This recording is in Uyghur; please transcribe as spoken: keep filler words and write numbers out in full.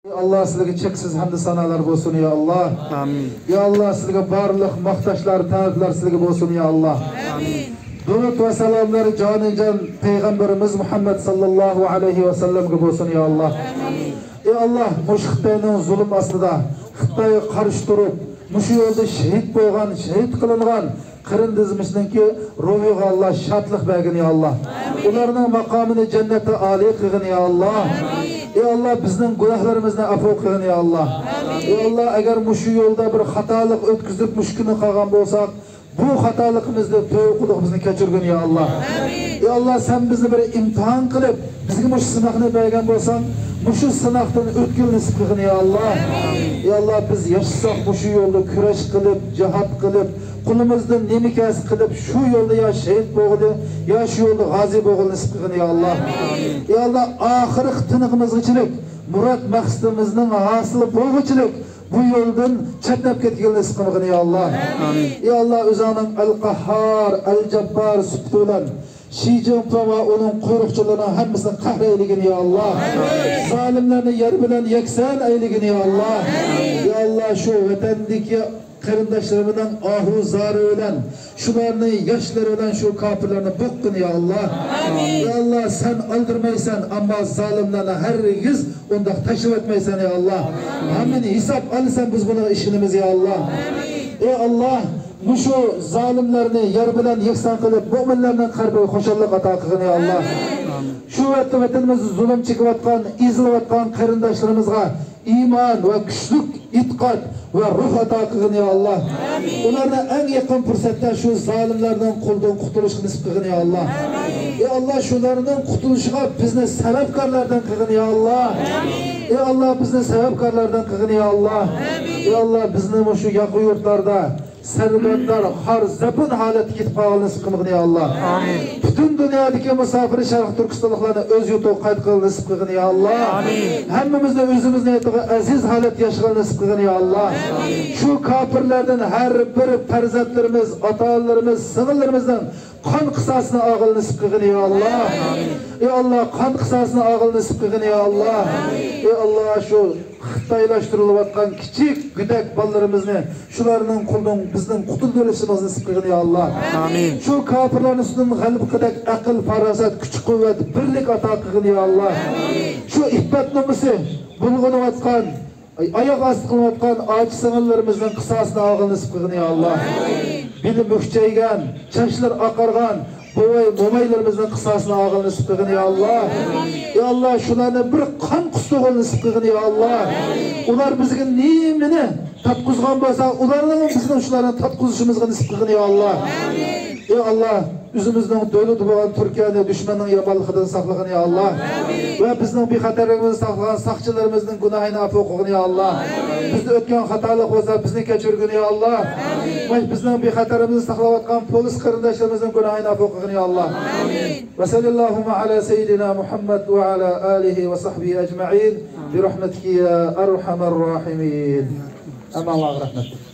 يا ئاللا، سىلەرگە چەكسىز ھەمدۇ سانالار بولسۇن، يا ئاللا. ئامىن. يا ئاللا، سىلەرگە بارلىق ماختاشلار، تەرىپلەر سىلەرگە بولسۇن، يا ئاللا. ئامىن. دۇرۇت ۋە سالاملار جانىجان پەيغەمبىرىمىز مۇھەممەد ساللاللاھۇ ئەلەيھى ۋەسەللەمگە بولسۇن، يا ئاللا. ئەي ئاللا، مۇشۇ خىتاينىڭ زۇلۇم ئاستىدا، خىتايغا قارشى تۇرۇپ، مۇشۇ يولدا شېھىت بولغان، شېھىت قىلىنغان قېرىندىشىمىزنىڭكى روھىغا ئاللا شادلىق بەرگىن، يا ئاللا. ئۇلارنىڭ ماقامىنى جەننەتتە ئالىي قىلغىن، يا ئاللا. ئەي ئاللا، بىزنىڭ گۇناھلىرىمىزنى ئەپۇ قىلغىن، يا ئاللا. ئەي ئاللا، ئەگەر مۇشۇ يولدا بىر خاتالىق ئۆتكۈزۈپ، مۇشۇ كۈننى قالغان بولساق، بۇ خاتالىقىمىزنى تۆۋە قىلدۇق، بىزنى كەچۈرگىن، يا ئاللا. ئەي ئاللا، سەن بىزنى بىر ئىمتىھان قىلىپ، بىزگە مۇشۇ سىناقنى بەرگەن بولساڭ، مۇشۇ سىناقتىن ئۆتكىلى نېسىپ قىلغىن، يا ئاللا. ئەي ئاللا، بىز ياشىساق، مۇشۇ يولدا كۈرەش قىلىپ، جىھاد قىلىپ، قولىمىزدىن نېمە كەلسە قىلىپ، شۇ يولدا يا شېھىت بولغىلى، يا شۇ يولدا غازى بولغىلى نېسىپ قىلغىن، يا ئاللا. ئەي ئاللا، ئاخىرقى تىنىقىمىزغىچىلىك مۇراد مەقسىتىمىزنىڭ ھاسىلى بولغۇچىلىك بۇ يولدىن چەتنەپ كەتكىلى نېسىپ قىلغىن، يا ئاللا. ئامىن. ئەي ئاللا، ئۆزۈڭنىڭ ئەل قەھھار، ئەل جاببار سۈپىتى بىلەن شى جىنپىڭ ۋە ئۇنىڭ قۇيرۇقچىلىرىنىڭ ھەممىسىنى قەھر ئەيلىگىن، يا ئاللا. ئامىن. زالىملارنى يەر بىلەن يەكسان ئەيلىگىن، يا ئاللا. ئامىن. يا ئاللا، شۇ ۋەتەندىكى قېرىنداشلىرىمىزنىڭ ئاھۇ زارى بىلەن، شۇلارنى ياشلىرى بىلەن شۇ كاپىرلارنى بوغقىن، يا ئاللا. ئامىن. يا ئاللا، سەن ئالدىرىمايسەن، ئەمما زالىملارنى ھەرگىز ئۇنداق تاشلىۋەتمەيسەن، يا ئاللا. ئامىن. ھەممىنى ھېساب ئالىسەن، بىز بۇنىڭغا ئىشىنىمىز، يا ئاللا. ئامىن. ئەي ئاللا، مۇشۇ زالىملارنى يەر بىلەن يەكسان قىلىپ، مۆمىنلەرنىڭ قەلبىگە خۇشاللىق ئاتا قىلغىن، يا ئاللا. ئامىن. شۇ ۋەتەن، ۋەتىنىمىزدە زۇلۇم چېكىۋاتقان، ئېزىلىۋاتقان قېرىنداشلىرىمىزغا ئىمان ۋە كۈچلۈك ئېتىقاد ۋە روھ ئاتا قىلغىن، يا ئاللا. ئۇلارنى ئەڭ يېقىن پۇرسەتتە شۇ زالىملارنىڭ قولىدىن قۇتۇلۇشقا نېسىپ قىلغىن، يا ئاللا. ئەي ئاللا، شۇلارنىڭ قۇتۇلۇشىغا بىزنى سەۋەبكارلاردىن قىلغىن، يا ئاللا. ئەي ئاللا، بىزنى سەۋەبكارلاردىن قىلغىن، يا ئاللا. ئەي ئاللا، بىزنى مۇشۇ ياقا يۇرتلاردا سەرگەردان، خار، زەبۇن ھالەتتە كېتىپ قالغىنى نېسىپ قىلمىغىن، يا ئاللا. ئامىن. پۈتۈن دۇنيادىكى مۇساپىر شەرقىي تۈركىستانلىقلارنى ئۆز يۇرتىغا قايتقىلى نېسىپ قىلغىن، يا ئاللا. ئامىن. ھەممىمىزنى ئۆزىمىزنىڭ ياتىغا ئەزىز ھالەتتە ياشىغىلى نېسىپ قىلغىن، يا ئاللا. ئامىن. شۇ كاپىرلاردىن ھەر بىر پەرزەنتلىرىمىز، ئاتا-ئانىلىرىمىز، سىڭىللىرىمىزنىڭ قان قىساسىنى ئالغىلى نېسىپ قىلغىن، يا ئاللا. ئامىن. ئەي ئاللا، قان قىساسىنى ئالغىلى نېسىپ قىلغىن، يا ئاللا. ئامىن. ئەي ئاللا، شۇ خىتايلاشتۇرۇلۇۋاتقان كىچىك گۆدەك بالىلىرىمىزنى شۇلارنىڭ قولىدىن بىزنىڭ قۇتۇلدۇرۇشىمىزنى نېسىپ قىلغىن، يا ئاللا. ئامىن. شۇ كاپىرلارنىڭ ئۈستىدىن غەلىبە قىلغۇدەك ئەقىل، پاراسەت، كۈچ-قۇۋۋەت، بىرلىك ئاتا قىلغىن، يا ئاللا. ئامىن. شۇ ئىپپەت نومۇسى بۇلغىنىۋاتقان، ئاياغ ئاستى قىلىنىۋاتقان ئاچا-سىڭىللىرىمىزنىڭ قىساسىنى ئالغىلى نېسىپ قىلغىن، يا ئاللا. ئامىن. بېلى مۈكچەيگەن، چاچلىرى ئاقارغان، بوۋاي-مومايلىرىمىزنىڭ قىساسىنى ئالغىلى نېسىپ قىلغىن، يا ئاللا. ئامىن. يا ئاللا، شۇلارنى بىر قان قۇسۇغىلى نېسىپ قىلغىن، يا ئاللا. ئامىن. ئۇلار بىزگە نېمىنى تارتقۇزغان بولسا، ئۇلارنىڭ بىزنىڭ شۇلارنى تارتقۇزۇشىمىزغا نېسىپ قىلغىن، يا ئاللا. ئامىن. يا ئاللا، ئۆزىمىزنىڭ دۆلىتى بولغان تۈركىيەنى دۈشمەننىڭ يامانلىقىدىن ساقلىغىن، يا ئاللا. ئامىن. ۋە بىزنىڭ بىخەتەرلىكىمىزنى ساقلىغان ساقچىلىرىمىزنىڭ گۇناھىنى ئەپۇ قىلغىن، يا ئاللا. ئامىن. بىزدە ئۆتكەن خاتالىق بولسا، بىزنى كەچۈرگىن، يا ئاللا. ئامىن. ۋە بىزنىڭ بىخەتەرلىكىمىزنى ساقلاۋاتقان پولىس قېرىنداشلىرىمىزنىڭ گۇناھىنى ئەپۇ قىلغىن، يا ئاللا. ئامىن. وصل اللهم على سيدنا محمد وعلى آله وصحبه أجمعين برحمتك يا أرحم الراحمين. ھەممىڭلارغا رەھمەت.